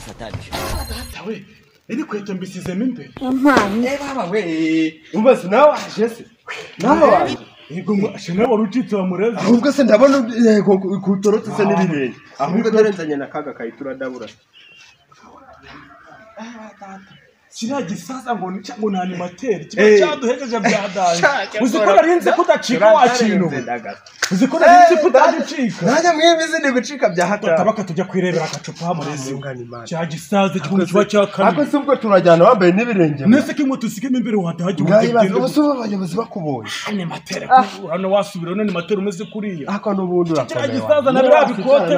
Data we, iri kweto mbisizemo imbere. Eh baba we, umva nawe waje se? Nawe waje. Yego ngo ashana wari ucitse wa murezi. Ahubwo se ndabona yego kutorotse se n'ibirenge. Ahubwo darenzanye na kaga kayitura ndabura. Kiriya gisaza ngo ni ngo ni animateri kiba cyaduhejeje byadanje. Uzi ko narinze kudacika wakintu. Uzi ko narinze kudacika. Nanjye mwibizi ni gucika bya hata. Tabaka tujya kwirebera agacupa murezi. Cya gisaza gikunze kiba cyakane. Ako si ubwo turajyana wambaye n'ibirenge. Nese kimwe tusigemo imbere wadahaje ubundi. Ubu si abayobozi bakubonye. Animateri hano wasubira none animateri umeze kuriya. Ako n'ubundi urakomeye. Kiriya gisaza na biriya bikote.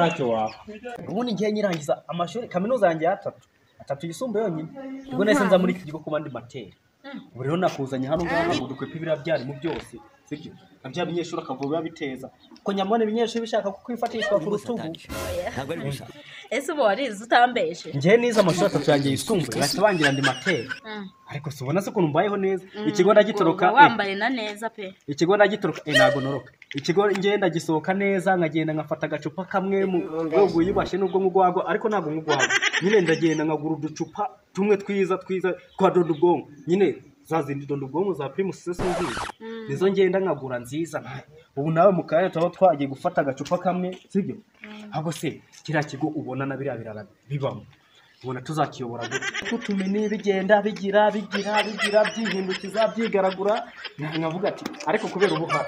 Ubundi ngiye nyirangiza amashuri kaminuza yanjye yatatu. Atatu yisumbuye yonyine. Ubwo nahise nza muri iki kigo kuba ndi materi. Ubu rero nakuzanye hano ngaha ngo dukwepe ibira byarimu byose, sibyo? Na bya binyeshuri akavuga biba biteza. Ko nyamone ibinyeshuri bishaka kukwifatishwa ku rutugu. Ese ubu warize utambeshe? Ngiye nize amashuri atatu yanjye yisumbuye, bahita bangira ndi materi. Ariko si ubona se ukuntu mbayeho neza? Ikigo ndagitoroka. Wambaye na neza pe. Ikigo ndagitoroka, ntago noroka. Ikigo ngenda gisohoka neza nkagenda nkafata agacupa kamwe mu rwego yibashe nubwo nkugwago ariko ntago nkugwago. Nyine ndagenda nkagura uducupa tumwe twiza twiza twa dondo ubwonko. Nyine za zindi dondo ubwonko za Primus se nziza. Nizo ngenda nkagura nziza. Ubu nawe mu kanya tuba twagiye gufata agacupa kamwe, sibyo? Ahubwo se kiriya kigo ubona na biriya birara bibamo. Ubona tuzakiyobora gute? Tutumene bigenda bigira bigira bigira byihindukiza byigaragura nkavuga ati ariko kubera ubuha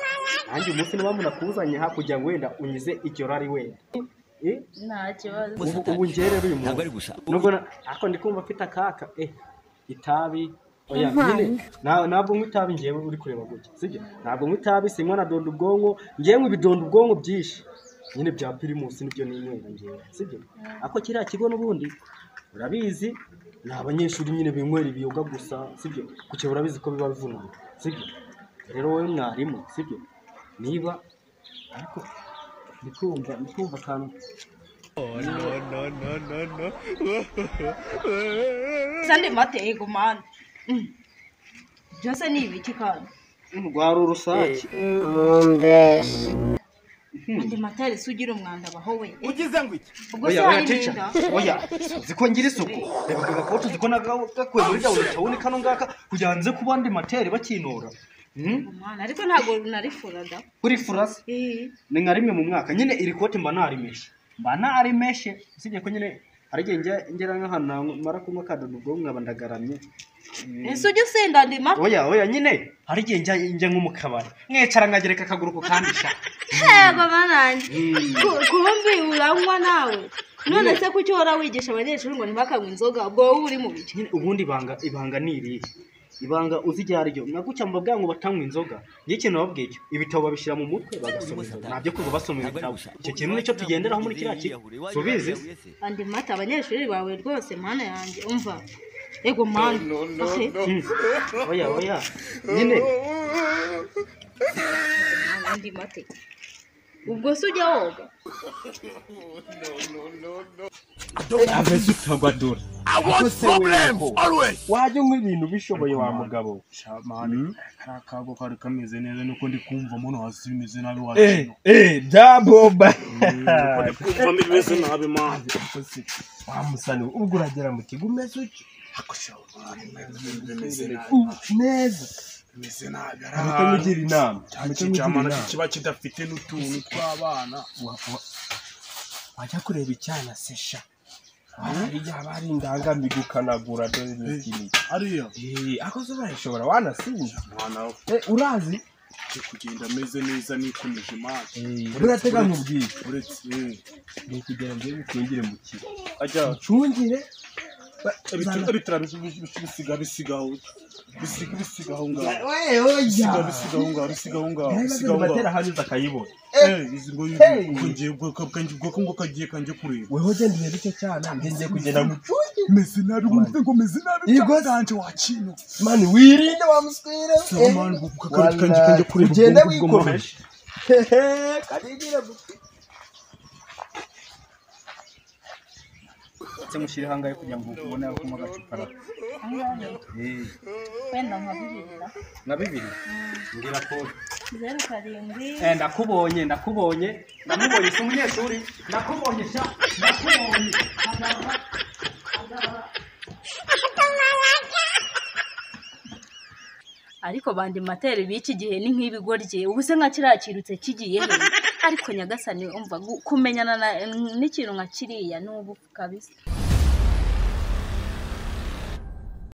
nanjye umunsi niba munakuzanye ha kugira ngo wenda unyize icyo rari wenda. Nta kibazo. Ubu ngiye rero uyu munsi. Nubwo ariko ndi kumva mfite akaka itabi oya nyine ntabwo nywa itabi ngiye uri kureba gutya, sibyo? Ntabwo nywa itabi sinywa na dondo ubwonko, ngiye nywa ibidondo ubwonko byinshi. Nyine bya Primus nibyo ninywera ngiye, sibyo? Ako kiriya kigo n'ubundi urabizi ni abanyeshuri nyine binywera ibiyoga gusa, sibyo? Kuki urabizi ko biba bivunana, sibyo? Rero wowe mwarimu, sibyo? Niba ariko ndikumva akantu. Oh no no no no no. Sande mate ego man. Byose ni ibiki kandi? Rwari urusake. Andi materi sugira umwanda baho we. Ugize ngo iki? Ubwo se hari ninda? Oya, ziko ngira isuku. Reba gakoti ziko nagakwe muri dawo tawuni kano ngaka kugira nze kuba ndi materi bakinora. Mwana ariko ntago narifura da. Kuri furase? Ni nka rimwe mu mwaka. Nyine iri koti mba narimeshe. Mba narimeshe. Usibye ko nyine hari igihe ngera nk'ahantu mara kunywa kadodo ubwo nkaba ndagaramye. Ese ujya usinda ndima? Oya oya nyine hari igihe njya nko mu kabari mwicara nkagereka akaguru ku kandi sha. Yego mananje. Kumbi uranywa nawe. None se kuki uhora wigisha abanyeshuri ngo ntibakanywe inzoga ubwo wowe uri mu biki? Nyine ubundi ibanga ni irihe? Ibanga uzi iryo ari ryo. Nagucya mbabwira ngo batanywa inzoga. Ngiye ikintu bababwiye cyo ibitabo babishyira mu mutwe bagasoma inzoga. Ntabyo kuva basoma ibitabo. Icyo kintu nicyo tugenderaho muri kiriya kigo. Subizi? Andi mata abanyeshuri bawe rwose mana yanjye umva. Ego man. Oya oya. Nyine. Andi mate. Ubwo se ujya woga? Aveze utagwadura. I want problems always. Wajya unywa ibintu bishoboye wa mugabo. Shamani karakago kari kameze neza nuko ndi kumva muno hasi bimeze nabi wacu. Bya bomba. Ndi kumva bimeze nabi man. Wa musani ubwo uragera mu kigo umeze uki? Bimeze nabi. Neza. Bimeze nabi. Ariko mugira inama. Cyamana kiba kidafite n'utuntu tw'abana. Wajya kureba icyana se sha. Hariya haba hari indangamirwa ukanagura dore n'iki. Hariya? Ako se urayishobora wanasinze. Mwana urazi? Kugenda ameze neza nikomeje imana. Uratega nkubwiye. Uretse ni kugira ngo ngucungire mu kigo. Ajya ucungire bitara bisiga bisigaho. Bisiga bisigaho ngaho. Bisiga bisigaho ngaho, bisigaho ngaho. Bisigaho ngaho. Batera hanyuza akayibona. Izi ngo ngiye ngo kagiye kanje kureba. Weho genda urebe icyo cyana ngiye kugenda ngucungire. Meze nabi ngo meze nabi byaganje wakino. Mani wirinde wa muswire. Mani kanje kanje kureba. Ugende wikomeje. Karigira guti. Se mushyire hangaye kugira ngo ubone aho kunywa agacupa. Wenda nka bibiri. Nka bibiri? Mbwira ko 07. Ndakubonye ndamubonye si umunyeshuri ndakubonye sha ndakubonye. Ariko bandi materi b'iki gihe ni nk'ibigoryi, ubu se nka kiriya kirutse kigiye he? Ariko nyagasani, umva kumenyana n'ikintu nka kiriya ni ubu kabisa.